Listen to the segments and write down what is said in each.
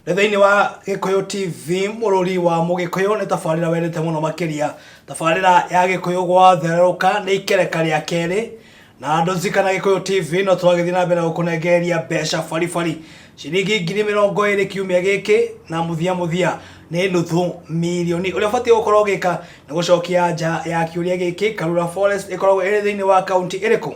Nĩ thĩinĩ wa Gĩkũyũ TV, mũrũri wa Mũgĩkũyũ, nĩ tabarĩra wendete mũno makĩria. Tabarĩra ya Gĩkũyũ gwatherũka nĩ ikereka rĩa kerĩ na andũ kana Gĩkũyũ TV no tũragĩthiĩ na mbere gũkũnengereria mbeca baribari ciringi 20,000 kiumia gĩkĩ na mũthia mũthia nĩ nuthu mirioni. Ũrĩa ũbatiĩ gũkorwo ũgĩka nĩ gũcokia anja ya kĩũria gĩkĩ: Karura Forest ĩkoragwo ĩrĩ thĩinĩ wa kaunti ĩrĩkũ?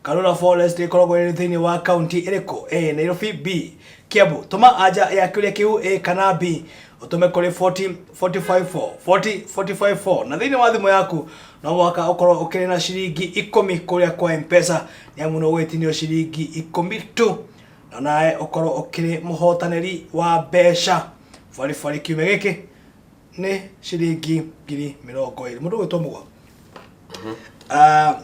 Karura Forest ĩkoragwo ĩrĩ thĩinĩ wa kaunti ĩrĩkũ? A, Nairobi, B, Kiambu. Tũma anja ya kĩũria kĩu A kana B, ũtũme kũrĩ 40 45 4 40 45 4, na thĩinĩ wa thimũ yaku no mũhaka ũkorwo ũkĩrĩ na ciringi 10 kũrĩa kwa M-Pesa, nĩ amu nĩ ũgwĩtinio ciringi 10 tu, na nawe ũkorwo ũkĩrĩ mũhotanĩri wa mbeca baribari kiumia gĩkĩ nĩ ciringi 20,000. Mũndũ ũgwĩtwo Mũgo. Ah,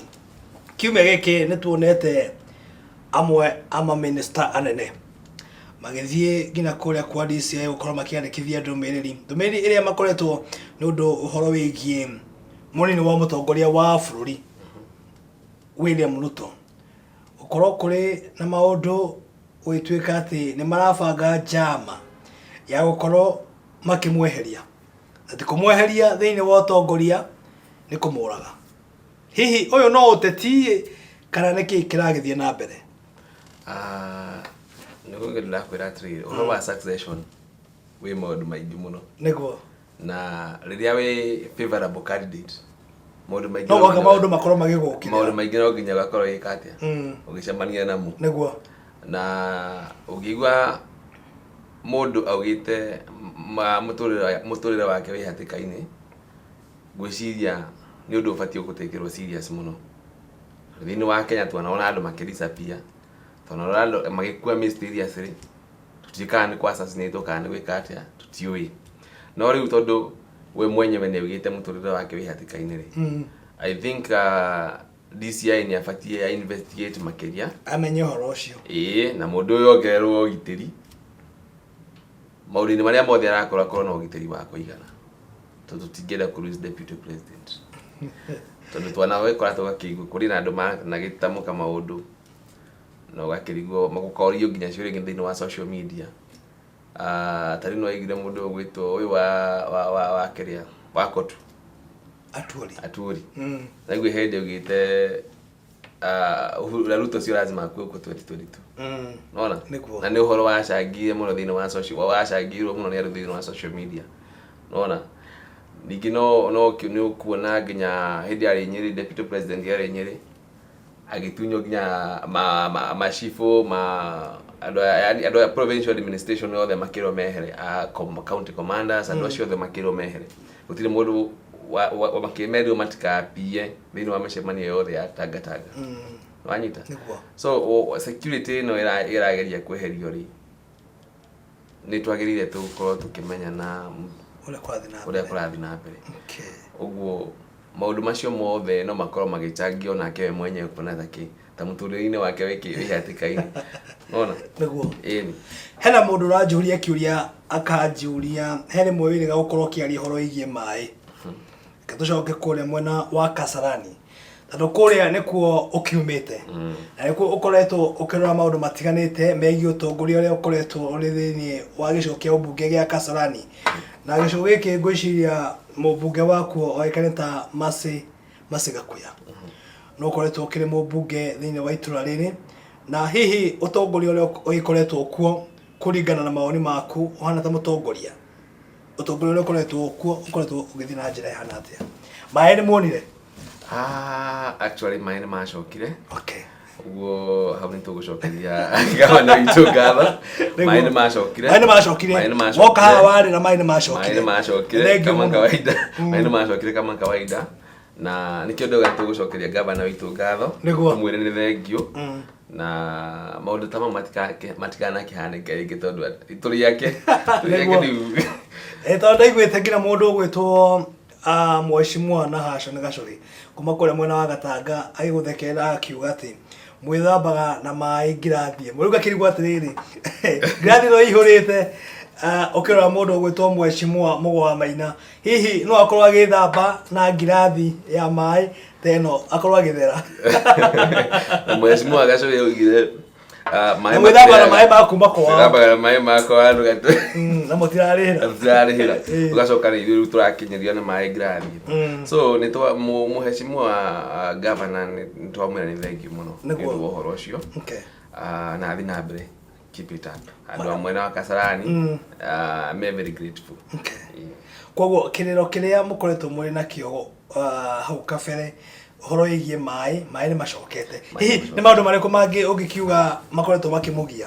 kiumia gĩkĩ nĩ tuonete amwe a mamĩnĩsta anene magĩthiĩ nginya kũrĩa kwa DCI gũkorwo makĩandĩkithia ndũmĩrĩri ĩrĩa makoretwo nĩ ũndũ ũhoro wĩgiĩ mũnini wa mũtongoria wa bũrũri William Ruto gũkorwo kũrĩ na maũndũ gũgĩtuĩka atĩ nĩ marabanga njama ya gũkorwo makĩmweheria, na ti kũmweheria thĩinĩ wa ũtongoria, nĩ kũmũraga. Hihi ũyũ no ũteti kana nĩ kĩĩ kĩragĩthiĩ na mbere? Ah, nĩguo ndĩrakwĩra atĩrĩrĩ, ũhoro wa succession wĩ maũndũ maingĩ mũno. Na rĩrĩa wĩ favorable candidate, maũndũ maingĩ no gwaka maũndũ makorwo magĩgũkĩrĩra. Maũndũ maingĩ no nginya ũgakorwo ũgĩka atĩa? Ũgĩcemania namo. Na ũngĩigua mũndũ augĩte mũtũrĩre wake wĩ hatĩka-inĩ, ngwĩciria nĩ ũndũ ũbatiĩ gũtĩkĩrwo serious mũno. Thĩinĩ wa Kenya twanona andũ makĩdisappear, twanona andũ magĩkua mysteriously, tũtiũĩ kana nĩ kũ assassinate kana nĩ gwĩka atĩa, tũtiũĩ. No rĩu tondũ we mwenyewe nĩ augĩte mũtũrĩre wake wĩ hatĩka-inĩ rĩ, I think DCI nĩ abatiĩ a investigate makĩria. Amenye ũhoro ũcio. Ĩĩ, na mũndũ ũyũ ongererwo ũgitĩri maũndũ-inĩ marĩa mothe arakora, akorwo na ũgitĩri wa kũigana, tondũ tũtingĩenda kũ lose deputy president, tondũ twanawekora tũgakĩigua kũrĩ na andũ managĩtamũka maũndũ na ũgakĩrigwo gũkorio nginya ciũria thĩinĩ wa social media. Ah, ta rĩu no waiguire mũndũ ũgwĩtwo ũyũ wa kĩrĩa wa Kotu. Atuori. Atuori. Naigua hĩndĩ augĩte, ah, Ruto sio lazima akue huko 2022. Nona? Nĩguo. Na nĩ ũhoro wacangire mũno thĩinĩ wa social, wacangirwo mũno nĩ andũ thĩinĩ wa social media. Nona? Ningĩ no nĩ ũkuona nginya hĩndĩ yarĩ Nyĩrĩ, deputy president yarĩ Nyĩrĩ, agĩtunywo nginya macibũ ma andũ yani andũ a provincial administration othe makĩrwo mehere, a county commanders, andũ acio othe makĩrwo mehere, gũtirĩ mũndũ makĩmerirwo matikapie thĩinĩ wa mĩcemanio yothe ya tangatanga. Wanyita? Nĩguo. So security ĩno ĩrageria kweherio rĩ, nĩ twagĩrĩire tũkorwo tũkĩmenya na ũrĩa kũrathiĩ na ũrĩa mbere. Kũrathiĩ na mbere. Ũguo maũndũ macio mothe no makorwo magĩcangio nake we mwenyewe kuona ta ta mũtũrĩre-inĩ wake wĩ hatĩka-inĩ, nona? Nĩguo. Ĩni. Hena mũndũ ũranjũria kĩũria, akanjũria he rĩmwe wĩrĩga gũkorwo ũkĩaria ũhoro wĩgiĩ maĩ. Reke tũcoke kũrĩa mwena wa Kasarani, tondũ kũrĩa nĩkuo ũkiumĩte na nĩkuo ũkoretwo ũkĩrora maũndũ matiganĩte megiĩ ũtongoria ũrĩa ũkoretwo ũrĩ thĩinĩ wa gĩcigo kĩa ũmbunge gĩa Kasarani. Na gĩcigo gĩkĩ ngwĩciria mũmbunge wakuo oĩkaine ta Mercy Gakuya no ũkoretwo ũkĩrĩ mũmbunge thĩinĩ wa itũra rĩrĩ, na hihi ũtongoria ũrĩa ũgĩkoretwo kuo, kũringana na mawoni maku ũhana ta mũtongoria, ũtongoria ũrĩa ũkoretwo kuo ũkoretwo ũgĩthiĩ na njĩra ĩhana atĩa? Maĩ nĩ muonire? Ah, actually maĩ nĩ macokire. Ũguo hau nĩ tũgũcokeria gavana witũ ngatho. Maĩ nĩ macokire. Maĩ nĩ macokire. Maĩ nĩ macokire. Woka haha warĩra maĩ nĩ macokire. Maĩ nĩ macokire. Thank you kama mũno. kawaida. Maĩ nĩ macokire kama kawaida, na nĩkĩo ndauga tũgũcokeria gavana witũ ngatho. Tũmwĩre nĩ thengiũ na maũndũ ta mau matikanakĩhanĩke rĩngĩ, tondũ tũrĩ ake rĩu. Eh, tondũ ndaiguĩte nginya mũndũ ũgwĩtwo, ah, Mheshimiwa Nahashon Gacũrĩ kuma kũrĩa mwena wa Gatanga agĩgũthekerera akiuga atĩ mwĩthambaga na maĩ ngirathi ĩmwe. Rĩu ngakĩrigwo atĩrĩrĩ, ngirathi ĩno ĩihũrĩte, ah, ũkĩrora mũndũ ũgwĩtwo Mheshimiwa Mũgo wa Maina, hihi no akorwo agĩthamba na ngirathi ya maĩ ta ĩno akorwo agĩthera? Na Mheshimiwa Gacũrĩ augire Ah, Na maĩ mwĩthambaga na matiraga. maĩ ma kuma kwao. Twĩthambaga na maĩ makwa andũ gatũ. Na mũtirarĩhĩra. Tũtirarĩhĩra. Ĩĩ. Ũgacoka rĩ ithuĩ rĩu tũrakinyĩrio nĩ maĩ ngirathi. So nĩ twa mũhecimiwa governor nĩ twamwĩra nĩ thengiũ mũno nĩ Nĩguo. ũndũ wa ũhoro ũcio. Ah, na athiĩ na mbere keep it up. Andũ a mwena wa Kasarani ah, me very grateful. Ĩĩ. Koguo kĩrĩro kĩrĩa mũkoretwo mũrĩ nakĩo hau kabere ũhoro wĩgiĩ maĩ, maĩ nĩ macokete. Maĩ Hihi nĩ nĩ maũndũ marĩkũ mangĩ ũngĩkiuga makoretwo makĩmũgia?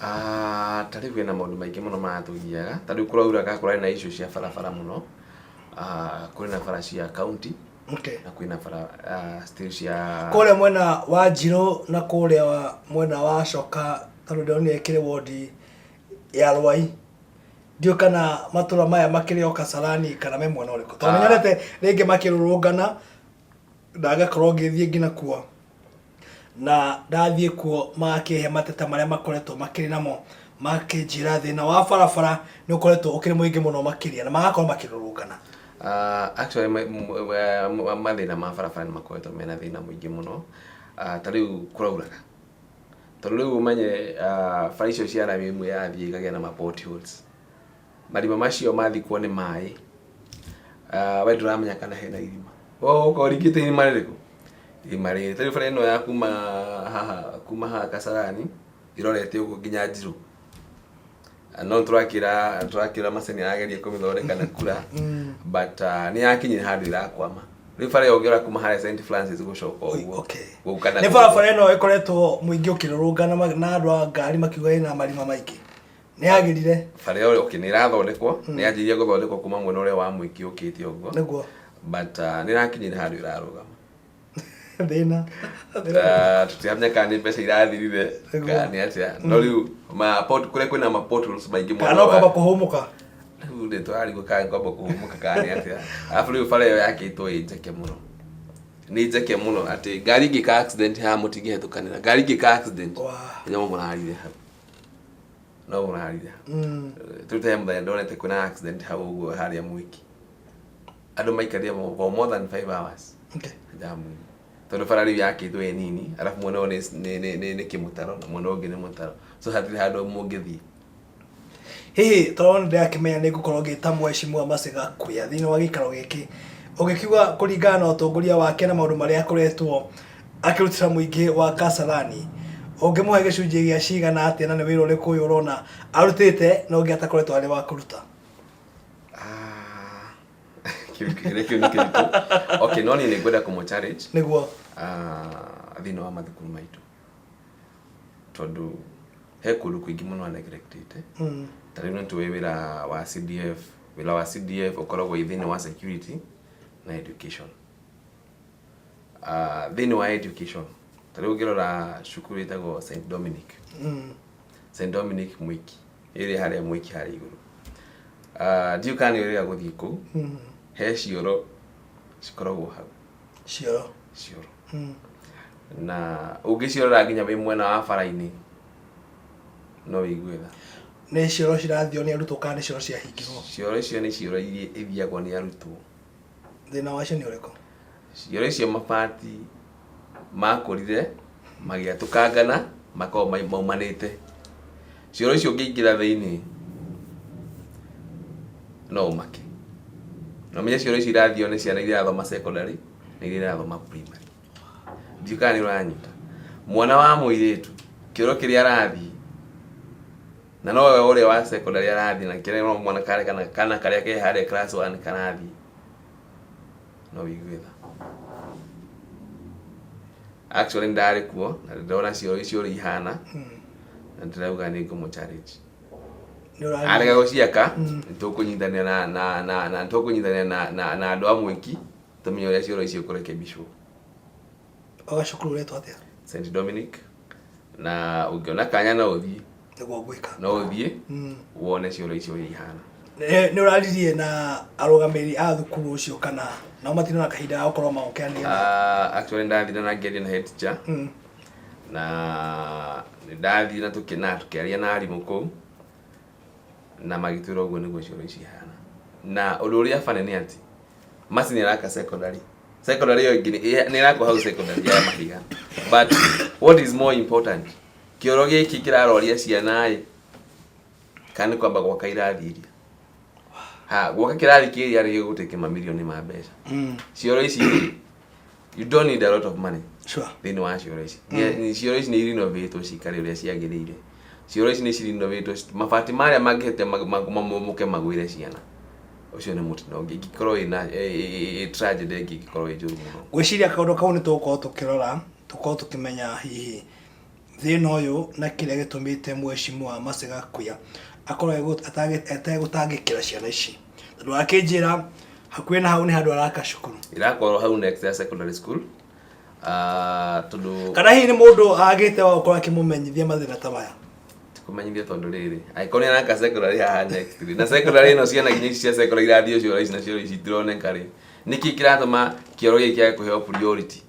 Ah, ta rĩu kwĩna maũndũ maingĩ mũno maratũgiaga. Ta rĩu kũrauraga kũrarĩ na issue cia barabara mũno. Ah, kwĩna bara cia county na kwĩna bara still cia Kũrĩa mwena wa Njirũ na kũrĩa mwena wa Coka tondũ ndĩronire kĩrĩ wondi ya Rwai. Ndiũĩ kana matũra maya makĩrĩ o Kasarani kana me mwena ũrĩkũ. Tondũ nĩnyonete rĩngĩ makĩrũrũngana na ngakorwo ngĩthiĩ nginya kuo. Na ndathiĩ kuo magakĩhe mateta marĩa makoretwo makĩrĩ namo, makĩnjĩra thĩna wa barabara nĩ ũkoretwo ũkĩrĩ mũingĩ mũno makĩria na magakorwo makĩrũrũngana. Actually mathĩna ma barabara nĩ makoretwo mena thĩna mũingĩ mũno. Ta rĩu kũrauraga. Tondũ rĩu ũmenye bara icio cia rami ĩmwe yathiĩ ĩkagĩa na ma potholes. Marima macio mathikwo nĩ maĩ, we ndũramenya kana hena irima. Ũgũkorwo ũrikĩte irima rĩrĩkũ? Irima rĩrĩ. Ta rĩu bara ĩno ya kuma haha, kuma haha Kasarani ĩrorete ũguo nginya Njirũ. No tũrakĩra tũrakĩra Maceni arageria kũmĩthondeka na kura but nĩ yakinyire handũ ĩrakwama. Rĩu bara ĩyo ũngĩrora kuma harĩa St Francis gũcoka ũguo. Gũka na Nĩ gũkũ. barabara ĩno ĩkoretwo mũingĩ ũkĩrũrũngana na andũ a ngari makiuga ĩna marima maingĩ. Nĩ yagĩrire. Bara ĩyo okay, nĩ ĩrathondekwo, nĩ yanjirie gũthondekwo kuma mwena ũrĩa wa Mwiki ũkĩte ũguo. But nĩ ĩrakinyire handũ ĩrarũgama. Thĩna. Tũtiramenya kana nĩ mbeca irathirire kana nĩ atĩa. No rĩu kũrĩa kwĩna ma potholes maingĩ Kana no kwamba kũhũmũka. Rĩu nĩ tũrarigwo kana nĩ kwamba kũhũmũka kana nĩ atĩa. Alafu rĩu bara ĩyo yakĩtwo ĩ njeke mũno. Nĩ njeke mũno atĩ ngari ĩngĩka accident haha mũtingĩhetũkanĩra. Ngari ĩngĩka accident no mũrarire hau. No mũrarire hau. Rĩu ta he mũthenya ndonete kwĩna accident hau ũguo harĩa Mwiki. Andũ maikarire for more than 5 hours. Jamu-inĩ. Tondũ bara rĩu yakĩtwo ĩ nini, alafu mwena ũyũ nĩ kĩmũtaro na mwena ũyũ ũngĩ nĩ mũtaro. So hatirĩ handũ mũngĩthiĩ. Hihi tondũ nĩ ndĩrakĩmenya nĩ ngũkorwo ngĩta Mheshimiwa Mercy Gakuya thĩinĩ wa gĩikaro gĩkĩ, ũngĩkiuga kũringana na ũtongoria wake na maũndũ marĩa akoretwo akĩrutĩra mũingĩ wa Kasarani, ũngĩmũhe gĩcunjĩ gĩa cigana atĩa na nĩ wĩra ũrĩkũ ũyũ ũrona arutĩte na ũngĩ atakoretwo arĩ wa kũruta? Ah, kĩũria kĩu nĩ kĩritũ. Okay, no niĩ nĩ ngwenda kũmũ challenge. Thĩinĩ wa mathukuru maitũ. Tondũ he kũndũ kũingĩ mũno aneglectĩte. Ta rĩu nĩ tũĩ wĩra wa CDF, wĩra wa CDF ũkoragwo wĩ thĩinĩ wa security na education. Thĩinĩ wa education, ta rĩu ũngĩrora cukuru ĩtagwo St Dominic. St Dominic Mwiki, ĩrĩa harĩa Mwiki harĩa igũrũ. Ndiũĩ kana nĩ ũrĩga gũthiĩ kũu, he cioro cikoragwo hau. Cioro. Cioro. Na ũngĩciorora nginya wĩ mwena wa bara-inĩ, no wĩigue tha. Nĩ cioro cirathio nĩ arutwo kana nĩ cioro ciahingirwo? Cioro icio nĩ cioro iria ithiagwo nĩ arutwo. Thĩna wacio nĩ ũrĩkũ? Cioro icio mabati makũrire magĩatũkangana makoragwo maumanĩte. Cioro icio ũngĩingĩra thĩinĩ no ũmake. Na ũmenye cioro icio irathio nĩ ciana iria irathoma secondary na iria irathoma primary. Ndiũĩ kana nĩ ũranyita. Mwana wa mũirĩtu kĩoro kĩrĩa arathiĩ na nowe ũrĩa wa secondary arathiĩ na kĩrĩa no mwana karĩa kana karĩa ke harĩa class 1 karathiĩ no wĩigue tha. Actually ndarĩ kuo na ndĩrona cioro icio ũrĩa ihana na ndĩrauga nĩ ngũmũ challenge. Arega gũciaka nĩtũkũnyitanĩra na na na na nĩtũkũnyitanĩra na na na andũ a Mwiki tũmenye ũrĩa cioro icio ikũrekebicwo. Oga cukuru ũretwo atĩa? St Dominic na ũngĩona kanya no ũthiĩ. Nĩguo ngwĩka. No ũthiĩ wone cioro icio ũrĩa ihana. Nĩ ũraririe na arũgamĩrĩri a thukuru ũcio kana nao matirĩ na kahinda ga gũkorwo magũkeanĩra? Actually ndathire na ngĩaria na head teacher. Na nĩndathire na tũkĩaria na arimũ kũu na magĩtwĩra ũguo nĩguo cioro ici ihana. Na ũndũ ũrĩa funny nĩ atĩ Mercy nĩ araka secondary. Secondary ĩyo ĩngĩ nĩ ĩrakwo hau secondary ya Mahiga. But what is more important, Kĩoro gĩkĩ kĩraroria ciana ĩ kana nĩ kwamba gwaka irathi iria ha gwaka kĩrathi kĩrĩa rĩ gĩgũtĩke mamirioni ma mbeca. Cioro ici rĩ, you don't need a lot of money thĩinĩ wa cioro ici. Cioro ici nĩ irinovatwo cikare ũrĩa ciagĩrĩire. Cioro ici nĩ cirinovatwo, mabati marĩa mangĩhĩtia mamomoke magwĩre ciana, ũcio nĩ mũtino ũngĩ ingĩkorwo ĩna tragedy ĩngĩ ĩngĩkorwo ĩ njũru mũno. Ngwĩciria kaũndũ kau nĩ tũgũkorwo tũkĩrora, tũkorwo tũkĩmenya hihi thĩna ũyũ na kĩrĩa gĩtũmĩte mheshimiwa Mercy Gakuya akorwo ategũtangĩkĩra ciana ici, tondũ akĩnjĩra hakuhĩ na hau nĩ handũ araka cukuru. Irakorwo hau next ya secondary school. Ah, tondũ Kana hihi nĩ mũndũ agĩte wa gũkorwo akĩmũmenyithia mathĩna ta maya? Kũmenyithia tondũ rĩrĩ, angĩkorwo nĩ araka secondary haha next rĩ, na secondary ĩno ciana nginya ici cia secondary irathiĩ cioro ici na cioro ici itironeka rĩ, nĩkĩ kĩratũma kĩoro gĩkĩ kĩage kũheo priority?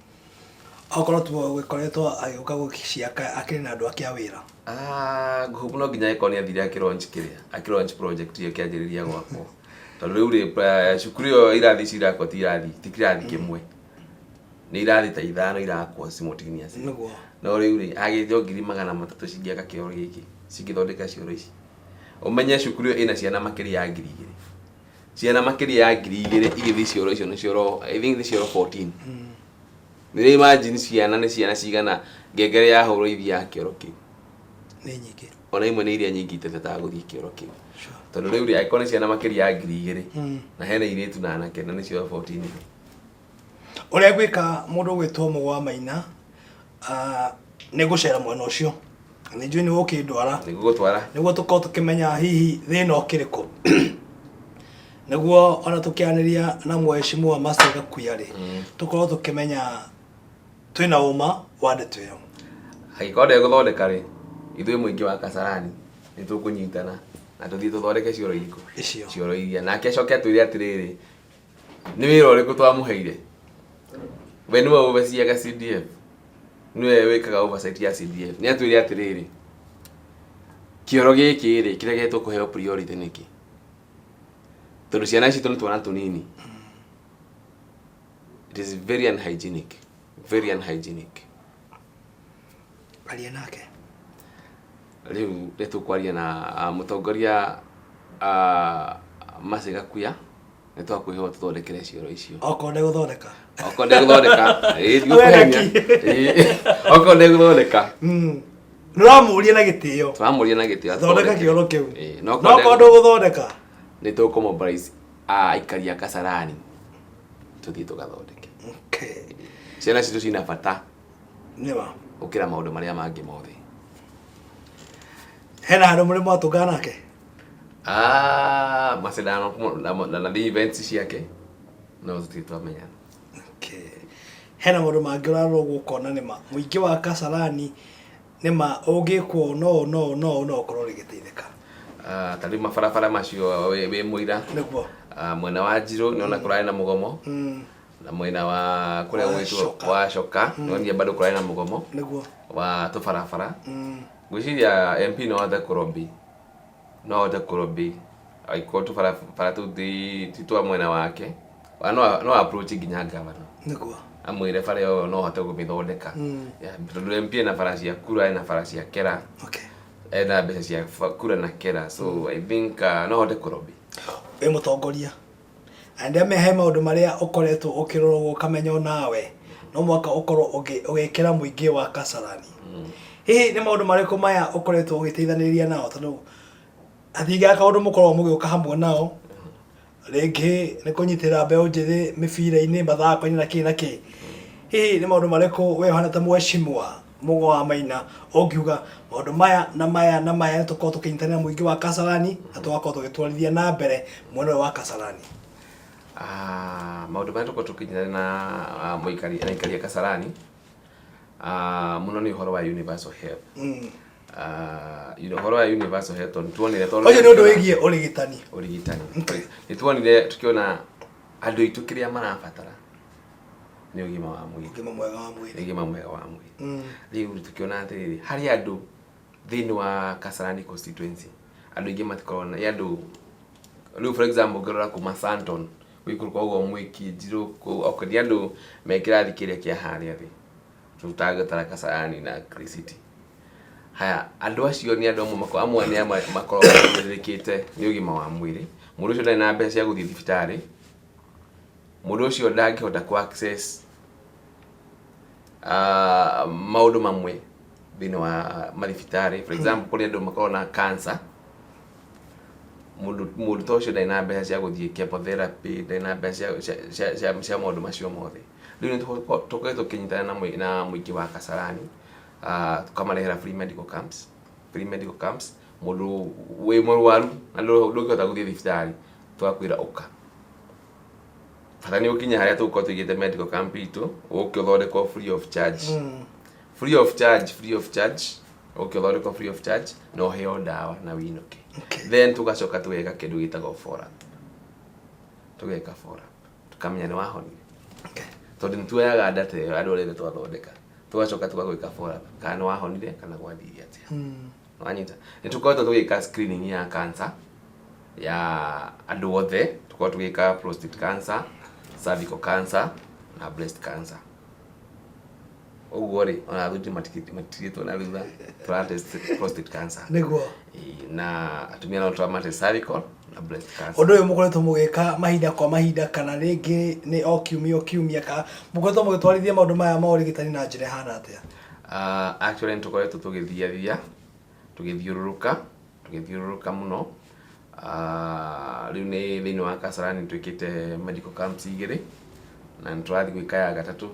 Okorwo tuo gĩkoretwo agĩũka gũciaka akĩrĩ na andũ ake a wĩra. Ah, ngũhũbu no nginya angĩkorwo nĩ athire akĩlaunch kĩrĩa, akĩlaunch project ĩyo ĩkĩanjĩrĩria gwakwo, tondũ rĩu rĩ, cukuru ĩyo irathi ici irakwo ti irathi, ti kĩrathi kĩmwe, nĩ irathi ta ithano irakwo simultaneously. No rĩu rĩ, agĩte o 300,000 cingĩaka kĩoro gĩkĩ, cingĩthondeka cioro ici. Ũmenye cukuru ĩyo ĩna ciana makĩria ya 2000. Ciana makĩria ya 2000 igĩthiĩ cioro icio nĩ cioro, I think nĩ cioro 14. Nĩ imagine ciana nĩ ciana cigana ngengere yahũrwo ithiaga kĩoro kĩu. Nĩ nyingĩ. Ona imwe nĩ iria nyingĩ itahotaaga gũthiĩ kĩoro kĩu. Tondũ rĩu rĩ, angĩkorwo nĩ ciana makĩria ya 2000, na hena airĩtu na anake na nĩ cioro 14. Ũrĩa ngwĩka mũndũ ũgwĩtwo Mũgwa Maina, nĩ ngũcera mwena ũcio. Nĩ njũĩ nĩ ũgũkĩndwara. Nĩ ngũgũtwara. Nĩguo tũkorwo tũkĩmenya hihi thĩna ũkĩrĩ kũ. Nĩguo ona tũkĩaranĩria na mheshimiwa Mercy Gakuya rĩ, tũkorwo tũkĩmenya twĩna ũma wa ndeto ĩyo. Angĩkorwo ndegũthondeka rĩ, ithuĩ mũingĩ wa Kasarani nĩ tũkũnyitana na tũthiĩ tũthondeke cioro irĩkũ? Icio. Cioro iria. Nake acoke atwĩre atĩrĩrĩ, nĩ wĩra ũrĩkũ twamũheire? We nĩwe overseeaga CDF, nĩwe wĩkaga oversight ya CDF. Nĩ atwĩre atĩrĩrĩ, kĩoro gĩkĩ rĩ, kĩregetwo kũheo priority nĩkĩ? Tondũ ciana citũ nĩ twana tũnini. It is very unhygienic, very unhygienic. Aria nake. Rĩu nĩ tũkwaria na mũtongoria Mercy Gakuya, nĩ twakwĩhoa tũthondekere cioro icio. Okorwo ndegũthondeka. Okorwo ndegũthondeka, ĩĩ ndigũkũhenia. Okorwo ndegũthondeka. Nĩ ũramũria na gĩtĩo. Tũramũria na gĩtĩo. Thondeka kĩoro kĩu. Ĩĩ, no okorwo ndũgũthondeka. Nĩ tũkũmobilize aikari a Kasarani tũthiĩ tũgathondeke. Ciana citũ cina bata. Nĩma. Gũkĩra maũndũ marĩa mangĩ mothe. Hena handũ mũrĩ mwatũngana nake? Ah, Mercy ndanathiĩ events ciake no tũtirĩ twamenyana. Okay. Hena maũndũ mangĩ ũrarora ũguo ũkona nĩma mũingĩ wa Kasarani nĩma ũngĩkwo no no no no ũkorwo ũgĩteithĩka. Ta rĩu mabarabara macio wĩ mũira. Nĩguo. Mwena wa Njirũ nĩona kũrarĩ na mũgomo. Na mwena wa kũrĩa gwĩtwo wa Coka nĩwonire bado kũrarĩ na mũgomo. Nĩguo. Wa tũbarabara. Ngwĩciria MP no ahote kũrobby. No ahote kũrobby angĩkorwo tũbarabara tũu ti twa mwena wake. No approach nginya governor. Nĩguo. Amwĩre bara ĩyo no ahote kũmĩthondeka. Tondũ MP ena bara cia kura, ena bara cia kera. Ena mbeca cia kura na kera. So I think no ahote kũrobby. Wĩ mũtongoria. Na ndĩramenya he maũndũ marĩa ũkoretwo ũkĩrora ũguo ũkamenya onawe no mũhaka ũkorwo ũgĩkĩra mũingĩ wa Kasarani. Hihi nĩ maũndũ marĩkũ maya ũkoretwo ũgĩteithanĩrĩria nao, tondũ hatingĩaga kaũndũ mũkoragwo mũgĩũka hamwe nao, rĩngĩ nĩ kũnyitĩrĩra mbeũ njĩthĩ mĩbira-inĩ, mathako-inĩ na kĩ na kĩ. Hihi nĩ maũndũ marĩkũ we ũhana ta mheshimiwa Mũgo wa Maina ũngiuga maũndũ maya na maya na maya nĩ tũkorwo tũkĩnyitanĩra mũingĩ wa Kasarani na tũgakorwo tũgĩtwarithia na mbere mwena ũyũ wa Kasarani? Maũndũ marĩa tũkorwo tũkĩnyitanĩra na mũikari na aikari a Kasarani mũno nĩ ũhoro wa universal health. Ũhoro wa universal health tondũ tuonire tondũ ũcio nĩ ũndũ wĩgiĩ ũrigitani. Ũrigitani. Nĩ tuonire tũkĩona andũ aitũ kĩrĩa marabatara nĩ ũgima wa mwĩrĩ. Ũgima mwega wa mwĩrĩ. Ũgima mwega wa mwĩrĩ. Rĩu tũkĩona atĩrĩrĩ, harĩ andũ thĩinĩ wa Kasarani constituency, andũ aingĩ matikoragwo na, andũ rĩu for example ũngĩrora kuma Santon gũikũrũka ũguo Mwĩki, Njirũ, okay nĩ andũ me kĩrathi kĩrĩa kĩa harĩa thĩ tũtangĩtara Kasarani na City. Haya, andũ acio nĩ andũ amwe amwe nĩ amwe makoragwo mahinyĩrĩrĩkĩte nĩ ũgima wa mwĩrĩ. Mũndũ ũcio ndarĩ na mbeca cia gũthiĩ thibitarĩ, mũndũ ũcio ndangĩhota kũ access maũndũ mamwe thĩinĩ wa mathibitarĩ. For example, kũrĩ andũ makoragwo na cancer, mũndũ ta ũcio ndarĩ na mbeca cia gũthiĩ chemotherapy, ndarĩ na mbeca cia maũndũ macio mothe. Rĩu nĩ tũkoretwo tũkĩnyitana na mũingĩ wa Kasarani, tũkamarehera free medical camps, free medical camps. Mũndũ wĩ mũrwaru na ndũngĩhota gũthiĩ thibitarĩ, tũgakwĩra ũka. Bata nĩ ũkinye harĩa tũgũkorwo tũigĩte medical camp itũ, ũke ũthondekwo free of charge. Free of charge, free of charge, ũke ũthondekwo free of charge na ũheo ndawa na wĩinũke. Then tũgacoka tũgeka kĩndũ gĩtagwo follow up. Tũgeka follow up, tũkamenya nĩ wahonire. Tondũ nĩ tuoyaga data ĩyo andũ arĩa twathondeka, tũgacoka tũgagwĩka follow up kana nĩ wahonire kana gwathire atĩa. Wanyita? Nĩ tũkoretwo tũgĩka screening ya cancer ya andũ othe, tũkoretwo tũgĩka prostate cancer, cervical cancer na breast cancer. Ũguo rĩ, ona athuri matigĩtwo na thutha, tũratest prostate cancer. Ĩĩ, na atumia no tũramatest cervical na breast cancer. Ũndũ ũyũ mũkoretwo mũgĩka mahinda kwa mahinda kana rĩngĩ nĩ o kiumia o kiumia, kana mũkoretwo mũgĩtwarithia maũndũ maya ma ũrigitani na njĩra ĩhana atĩa? Actually nĩ tũkoretwo tũgĩthiathia, tũgĩthiũrũrũka, tũgĩthiũrũrũka mũno. Rĩu nĩ thĩinĩ wa Kasarani twĩkĩte medical camps igĩrĩ, na nĩ tũrathiĩ gwĩka ya gatatũ,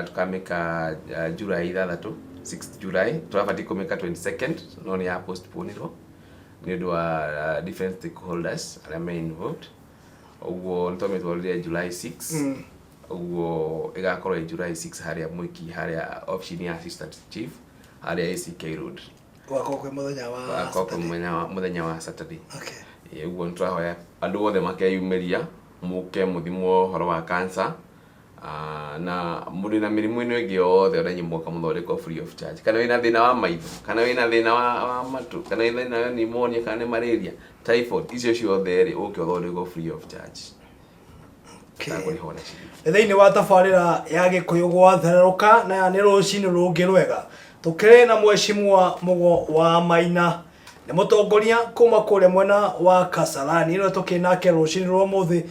tũkamĩka July 6, 6 July. Tũrabatiĩ kũmĩka 22nd, no nĩ ya postpone-irwo nĩ ũndũ wa different stakeholders arĩa me involved. Ũguo nĩ twamĩtwarire July 6. Ũguo ĩgakorwo ĩ July 6 harĩa Mwiki, harĩa office ya assistant chief, harĩa ACK Road. Gwakorwo kwĩ mũthenya wa Gwakorwo kwĩ Saturday. Mũthenya wa Saturday. Ĩĩ, ũguo nĩ tũrahoya andũ othe makeyumĩria, mũke mũthimwo ũhoro wa cancer, na mũndũ wĩna mĩrimũ ĩno ĩngĩ yothe ona inyuĩ mũgoka mũthondekwo free of charge. Kana wĩna thĩna wa maitho, kana wĩna thĩna wa matũ, kana wĩna thĩna wa pneumonia, kana nĩ malaria, typhoid, icio ciothe rĩ, ũke ũthondekwo free of charge. Ndakũrĩha ona ciringi. Nĩ thĩinĩ wa tabarĩra ya Gĩkũyũ gwathererũka, na nĩ rũcinĩ rũngĩ rwega tũkĩrĩ na mheshimiwa Mũgo wa Maina, nĩ mũtongoria kuma kũrĩa mwena wa Kasarani. Ĩno tũkĩrĩ nake rũcinĩ rwa ũmũthĩ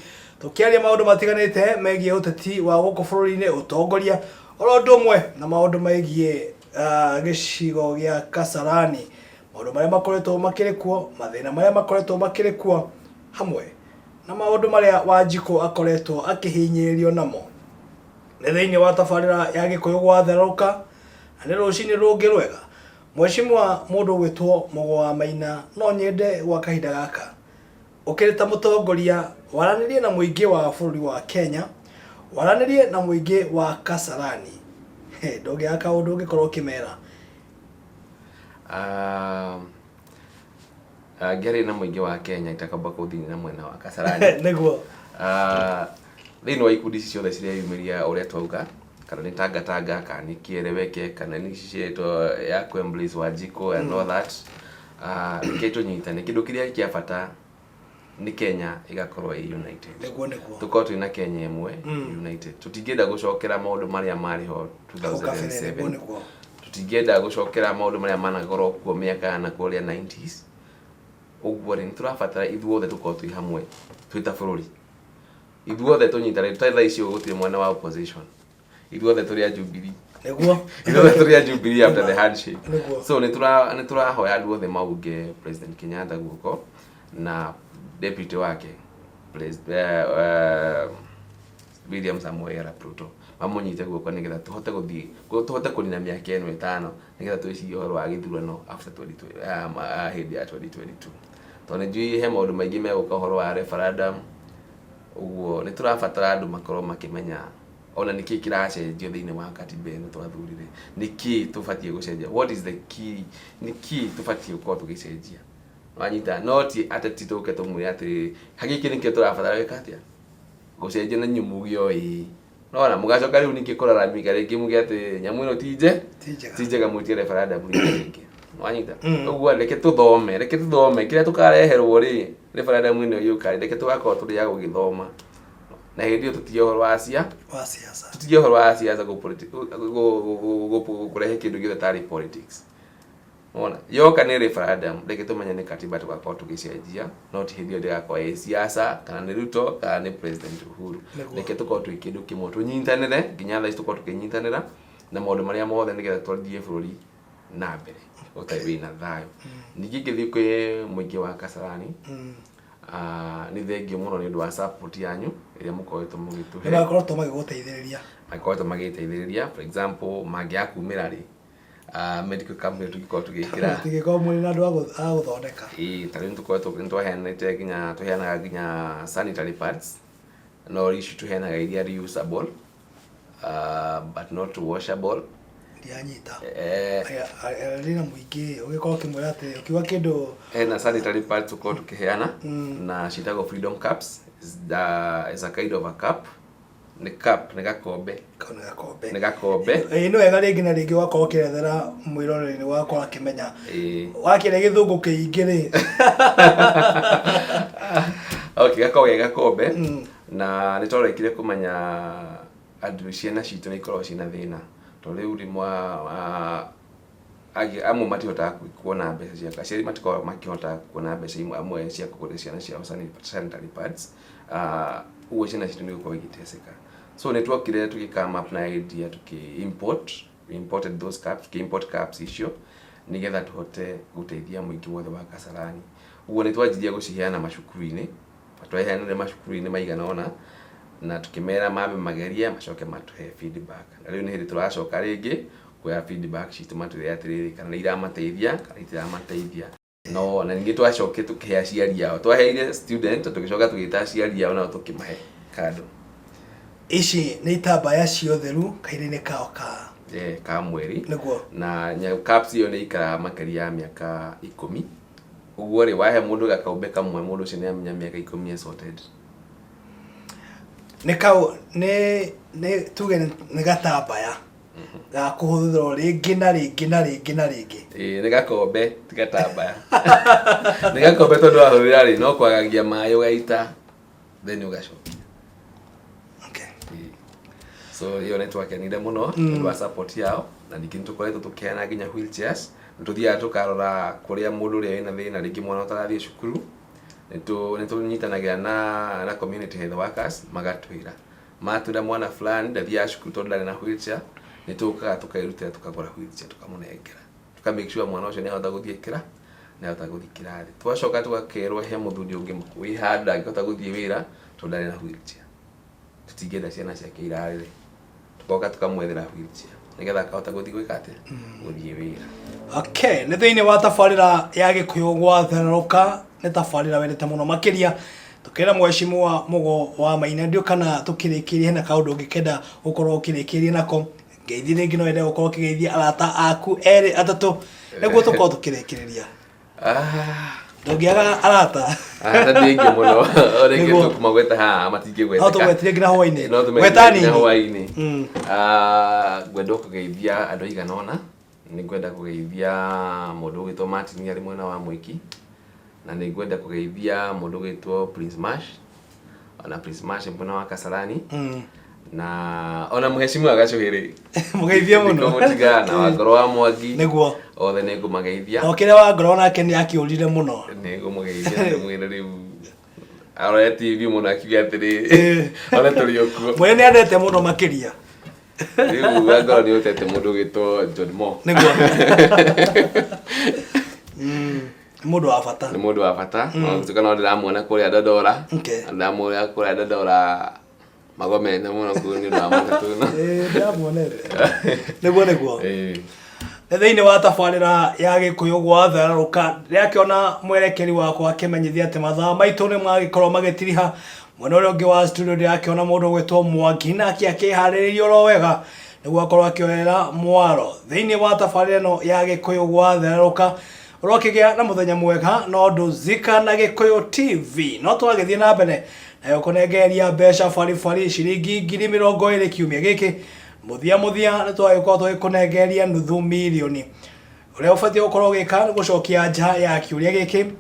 tũkĩaria maũndũ matiganĩte megiĩ ũteti wa gũkũ bũrũri-inĩ, ũtongoria oro ũndũ ũmwe na maũndũ megiĩ gĩcigo gĩa Kasarani, maũndũ marĩa makoretwo makĩrĩ kuo, mathĩna marĩa makoretwo makĩrĩ kuo, hamwe na maũndũ marĩa Wanjikũ akoretwo akĩhinyĩrĩrio namo. Nĩ thĩinĩ wa tabarĩra ya Gĩkũyũ gwatherũka, na nĩ rũcinĩ rũngĩ rwega. Mheshimiwa mũndũ ũgwĩtwo Mũgo wa Maina, no nyende gwa kahinda gaka ũkĩrĩ ta mũtongoria waranĩrie na mũingĩ wa bũrũri wa Kenya, waranĩrie na mũingĩ wa Kasarani. Ndũngĩaga kaũndũ ũngĩkorwo ũkĩmera. Ngĩaria na mũingĩ wa Kenya itakamba kũthiĩ na mwena wa Kasarani. Thĩinĩ wa ikundi ici ciothe cireyumĩria ũrĩa twauga, kana nĩ tangatanga, kana nĩ kĩeleweke, kana nĩ ici ciretwo ya kũ embrace Wanjikũ and all that, reke tũnyitane. Kĩndũ kĩrĩa kĩa bata nĩ Kenya ĩgakorwo ĩ united. Nĩguo nĩguo. Tũkorwo twĩna Kenya ĩmwe united. Tũtingĩenda gũcokera maũndũ marĩa marĩ ho Hau kabere, 2007. Nĩguo nĩguo. Tũtingĩenda gũcokera maũndũ marĩa manakorwo kuo mĩaka ya nakũrĩa 90s. Ũguo rĩ, nĩ tũrabatara ithuothe tũkorwo twĩ hamwe twĩ ta bũrũri, ithuothe tũnyitane. Tũtarĩ thaa ici ũguo gũtirĩ mwena wa opposition, ithuothe tũrĩ a Jubilee. Ithuothe tũrĩ a Jubilee after the handshake. So nĩ tũrahoya andũ othe maunge President Kenyatta guoko na deputy wake William Samoei Arap Ruto, mamũnyite guoko nĩgetha tũhote gũthiĩ, tũhote kũnina mĩaka ĩno 5, nĩgetha twĩcirie ũhoro wa gĩthurano after 2020, hĩndĩ ya 2022, tondũ nĩ njũĩ he maũndũ maingĩ megũka ũhoro wa referendum. Ũguo nĩ tũrabatara andũ makorwo makĩmenya ona nĩkĩ kĩracenjio thĩinĩ wa katiba ĩno twathurire, nĩkĩ tũbatiĩ gũcenjia, what is the key, nĩkĩ tũbatiĩ gũkorwo tũgĩcenjia. Wanyita? No ti ateti tũke tũmwĩre atĩrĩrĩ, gĩkĩ nĩkĩo tũrabatara gwĩka atĩa, gũcenjia, na inyuĩ muge o ĩĩ. Nona mũgacoka rĩu ningĩ kũraramika rĩngĩ, muge atĩ nyamũ ĩno ti nje Ti njega. Ti njega, mwĩtie referendum rĩngĩ rĩngĩ. Wanyita? Ũguo reke tũthome kĩrĩa tũkareherwo rĩ referendum ĩno ĩgĩũka rĩ, reke tũgakorwo tũrĩ a gũgĩthoma, na hĩndĩ ĩyo tũtige ũhoro wa cia wa siasa. Tũtige ũhoro wa siasa kũrehe kĩndũ gĩothe tarĩ politics. Wona yoka nĩ referendum, reke tũmenye nĩ katiba tũgakorwo tũgĩcenjia, no ti hĩndĩ ĩyo ndĩgakorwo ĩ siasa kana nĩ Ruto kana nĩ President Uhuru. Reke tũkorwo twĩ kĩndũ kĩmwe, tũnyitanĩre nginya thaa ici tũkorwo tũkĩnyitanĩra na maũndũ marĩa mothe nĩgetha twarithie bũrũri na mbere ũtarĩ wĩna thayũ. Ningĩ ingĩthiĩ kwĩ mũingĩ wa Kasarani, nĩ thengio mũno nĩ ũndũ wa support yanyu ĩrĩa mũkoretwo mũgĩtũhe. Nĩ makoretwo magĩgũteithĩrĩria. Makoretwo magĩteithĩrĩria, for example, mangĩaga kumĩra rĩ, medical company tũngĩkorwo tũgĩkĩra Mũtingĩkorwo mũrĩ na andũ a gũthondeka. Ĩĩ, ta rĩu nĩtũkoretwo nĩtwaheanĩte nginya tũheanaga nginya sanitary pads, no ici tũheanaga iria reusable but not washable. Ndianyita. Arĩ na mũingĩ ũgĩkorwo ũkĩmwĩra atĩ ũkiuga kĩndũ. Hena sanitary pads tũkorwo tũkĩheana na ciĩtagwo Freedom Cups. Is a kind of a cup, nĩ cup, nĩ gakombe. Kau nĩ gakombe. Nĩ gakombe. Ĩĩ, nĩ wega rĩngĩ na rĩngĩ ũgakorwo ũkĩerethera mwĩroreri nĩguo agakorwo akĩmenya. Wakĩria gĩthũngũ kĩingĩ rĩ. Okay, gakoragwo ge gakombe na nĩ twarekire kũmenya andũ ciana citũ nĩ ikoragwo ciĩna thĩna, tondũ rĩu rĩmwe angĩ amwe matihotaga kuona mbeca cia, aciari matikoragwo makĩhota kuona mbeca imwe amwe cia kũgũrĩra ciana ciao sanitary pads, ũguo ciana citũ nĩ igũkorwo igĩteceka. So nĩ twokire tũgĩ come up na idea tũkĩ import, we imported those cups, tũkĩ import cups icio nĩgetha tũhote gũteithia mũingĩ wothe wa Kasarani. Ũguo nĩ twanjirie gũciheana macukuru-inĩ, twaheanire macukuru-inĩ maigana ũna na tũkĩmera mambe magerie macoke matũhe feedback. Na rĩu nĩ hĩndĩ tũracoka rĩngĩ kuoya feedback citũ matwĩre atĩrĩrĩ kana nĩ iramateithia kana itiramateithia. No na ningĩ twacokire tũkĩhe aciari ao, twaheire student tũgĩcoka tũgĩta aciari ao nao tũkĩmahe kando. Ici nĩ itambaya cia ũtheru kahinda-inĩ kao ka ka mweri. Nĩguo. Na cups ĩyo nĩ ikaraga makĩria ya mĩaka 10. Ũguo rĩ, wahe mũndũ gakombe kamwe, mũndũ ũcio nĩ amenya mĩaka 10 e sorted. Nĩ kau nĩ nĩ tuge nĩ gatambaya ga kũhũthĩrwo rĩngĩ na rĩngĩ na rĩngĩ na rĩngĩ. Ĩĩ, nĩ gakombe, ti gatambaya. Nĩ gakombe tondũ wahũthĩra rĩ, no kwagagia maĩ ũgaita, then ũgacokia. Okay. So ĩyo nĩ twakenire mũno nĩ ũndũ wa support yao, na ningĩ nĩ tũkoretwo tũkĩheana nginya wheelchairs. Nĩ tũthiaga tũkarora kũrĩa mũndũ ũrĩa wĩna thĩna, rĩngĩ mwana ũtarathiĩ cukuru, nĩ tũnyitanagĩra na community health workers magatwĩra. Matwĩra mwana fulani ndathiaga cukuru tondũ ndarĩ na wheelchair, nĩ tũkaga tũkerutĩra tũkagũra wheelchair tũkamũnengera. Tũka make sure mwana ũcio nĩ ahota gũthiĩ kĩra, nĩ ahota gũthiĩ kĩrathi. Twacoka tũgakerwo he mũthuri ũngĩ wĩ handũ ndangĩhota gũthiĩ wĩra tondũ ndarĩ na wheelchair. Tũtingĩenda ciana ciake irarĩre. Tũgoka tũkamwethera wheelchair nĩgetha akahota gũthiĩ gwĩka atĩa? Gũthiĩ wĩra. Okay, nĩ thĩinĩ wa tabarĩra ya Gĩkũyũ gwatherũka, nĩ tabarĩra wendete mũno makĩria. Tũkĩra mheshimiwa Mũgo wa Maina, ndiũ kana tũkĩrĩkĩrie hena kaũndũ ũngĩkenda gũkorwo ũkĩrĩkĩria nako. Ngeithi rĩngĩ no wende gũkorwo ũkĩgeithia arata aku erĩ atatũ nĩguo tũkorwo tũkĩrĩkĩrĩria. Ndũngĩaga arata. Arata nĩ aingĩ mũno. O rĩngĩ tũkũmagweta haha matingĩgweteka. No tũgwetire nginya hwainĩ. No tũmetire Gweta nginya nini. hwainĩ. Ngwenda kũgeithia andũ aigana ũna. Nĩ ngwenda kũgeithia mũndũ ũgwĩtwo Martin arĩ mwena wa Mwiki, na nĩ ngwenda kũgeithia mũndũ ũgwĩtwo Prince Mash, ona Prince Mash mwena wa Kasarani, na ona mheshimiwa Gacuhĩrĩ. Mũgeithie mũno. Ndikũmũtiga na Wangoro wa Mwangi. Nĩguo. Othe nĩ ngũmageithia. Na ũkĩrĩa Wangoro nake nĩ akĩũrire mũno. Nĩ ngũmũgeithia, ndĩmwĩre rĩu arore TV mũno akiuge atĩrĩ, one tũrĩ o kuo. Mwene nĩ endete mũno makĩria. Rĩu Wangoro nĩ ũtete mũndũ ũgwĩtwo John Mo. Nĩguo. Nĩ mũndũ wa bata. Nĩ mũndũ wa bata. No gũtuĩka no ndĩramuona kũrĩa Dandora. Ndĩramuona kũrĩa Dandora magomete mũno kũu nĩ ũndũ wa matatũ ĩno. Ĩĩ, ndĩramuonete. Nĩguo, nĩguo. Nĩ thĩinĩ wa tabarĩra ya Gĩkũyũ gwatherũka, ndĩrakĩona mwerekeri wakwa akĩmenyithia atĩ mathaa maitũ nĩ magĩkorwo magĩtiriha. Mwena ũrĩa ũngĩ wa studio ndĩrakĩona mũndũ ũgwĩtwo Mwangi nake akĩharĩrĩria oro wega nĩguo akorwo akĩoera mwaro thĩinĩ wa tabarĩra ĩno ya Gĩkũyũ gwatherũka. Ũrokĩgĩa na mũthenya mwega no ndũzika na Gĩkũyũ TV. No tũragĩthiĩ na mbere nayo kũnengereria mbeca baribari ciringi 20,000 kiumia gĩkĩ. Mũthia mũthia nĩ twagĩkorwo tũgĩkũnengereria nuthu mirioni. Ũrĩa ũbatiĩ gũkorwo ũgĩka nĩ gũcokia nja ya kĩũria gĩkĩ.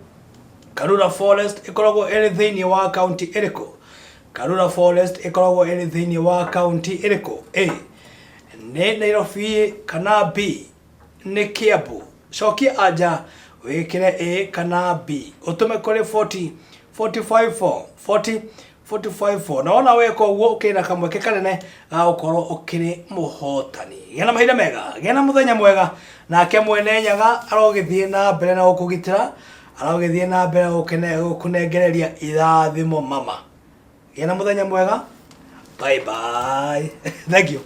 Karura Forest ĩkoragwo ĩrĩ thĩinĩ wa kaunti ĩrĩkũ? Karura Forest ĩkoragwo ĩrĩ thĩinĩ wa kaunti ĩrĩkũ? A nĩ Nairobi kana B nĩ Kiambu, Cokia anja wĩkĩre A kana B, ũtũme kũrĩ 40 45 4 40 45 4. Na wona weka ũguo ũkĩrĩ na kamweke kanene ga gũkorwo ũkĩrĩ mũhotani. Gĩa na mahinda mega, gĩa na mũthenya mwega, nake mwene Nyaga arogĩthiĩ na mbere na gũkũgitĩra, arogĩthiĩ na mbere gũkũnengereria irathimo mama. Gĩa na mũthenya mwega, bye bye. Thank you.